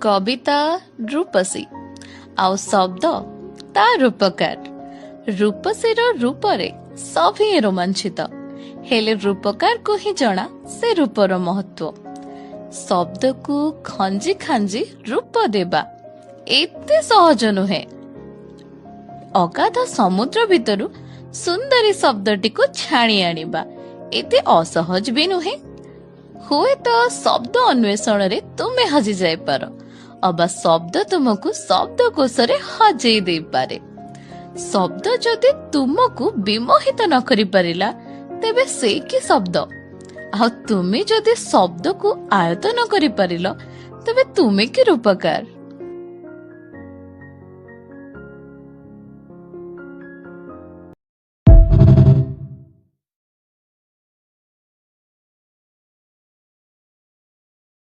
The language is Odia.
କବିତା ରୂପସୀ ଆଉ ଶବ୍ଦ ତା ରୂପକାର। ରୂପସୀର ରୂପରେ ସଭିଏଁ ରୋମାଞ୍ଚିତ, ହେଲେ ରୂପକାରକୁ ହିଁ ଜଣା ସେ ରୂପର ମହତ୍ଵ। ଶବ୍ଦକୁ ଖଞ୍ଜି ଖାଞ୍ଜି ରୂପ ଦେବା ଏତେ ସହଜ ନୁହେଁ। ଅଗାଧ ସମୁଦ୍ର ଭିତରୁ ସୁନ୍ଦରୀ ଶବ୍ଦଟିକୁ ଛାଣି ଆଣିବା ଏତେ ଅସହଜ ବି ନୁହେଁ। ହୁଏତ ଶବ୍ଦ ଅନ୍ୱେଷଣରେ ତୁମେ ହଜି ଯାଇପାର, ଅବା ଶବ୍ଦ ତୁମକୁ ଶବ୍ଦକୋଷରେ ହଜେଇ ଦେଇପାରେ। ଶବ୍ଦ ଯଦି ତୁମକୁ ବିମୋହିତ ନ କରିପାରିଲା, ତେବେ ସେ କି ଶବ୍ଦ? ଆଉ ତୁମେ ଯଦି ଶବ୍ଦକୁ ଆୟତ୍ତ ନ କରିପାରିଲ, ତେବେ ତୁମେ କି ରୂପକାର?